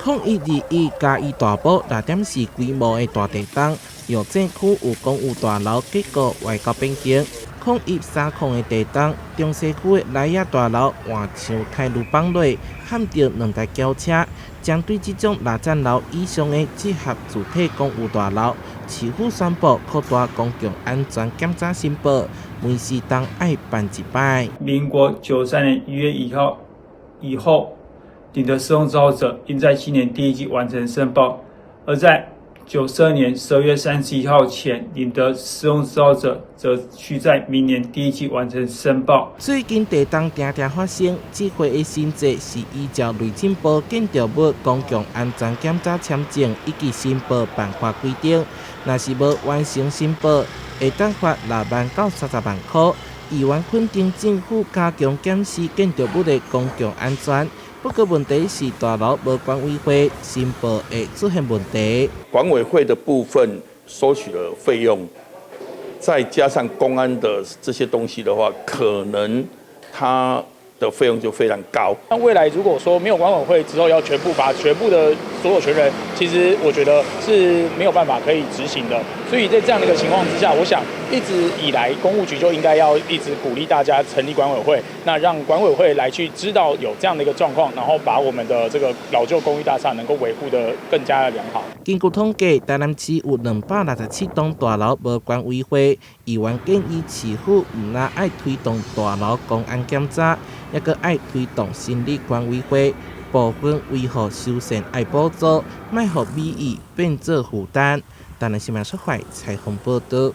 0121嘉義大埔6.4規模的大地動，藥政區有公寓大樓結構歪到變形。0130的地動，中西區的萊雅大樓換牆開路崩落，撼著兩台轎車。針對這種六層樓以上的集合住體公寓大樓，市府宣布擴大公共安全檢查申報，每四棟愛辦一擺。民國93年1月1號以後，領得使用執照者，應在今年第一季完成申報；而在92年12月31號前領得使用執照者，則須在明年第一季完成申報。最近地動定定發生，這回的新制是依照內政部建築物公共安全檢查簽證以及申報辦法規定，若是無完成申報，會當罰6萬到30萬箍。議員肯定政府加強檢視建築物的公共安全。不過問題是大樓無管委會申報會出現問題。管委會的部分收取的費用，再加上公安的這些東西的話，可能它的費用就非常高。那未來如果說沒有管委會之後，要全部把全部的所有權人，其實我覺得是沒有辦法可以執行的。所以在這樣的一個情況之下，我想一直以來工務局就應該要一直鼓勵大家成立管委會，那讓管委會來去知道有這樣的一個狀況，然後把我們的這個老舊公寓大廈能夠維護得更加的良好。根據統計，台南市有267棟大樓無管委會，議員建議市府毋但愛推動大樓公安檢查，抑閣愛推動成立管委會，部分維護修繕愛補助，莫予美意變做負擔。台南新聞出發採訪報道。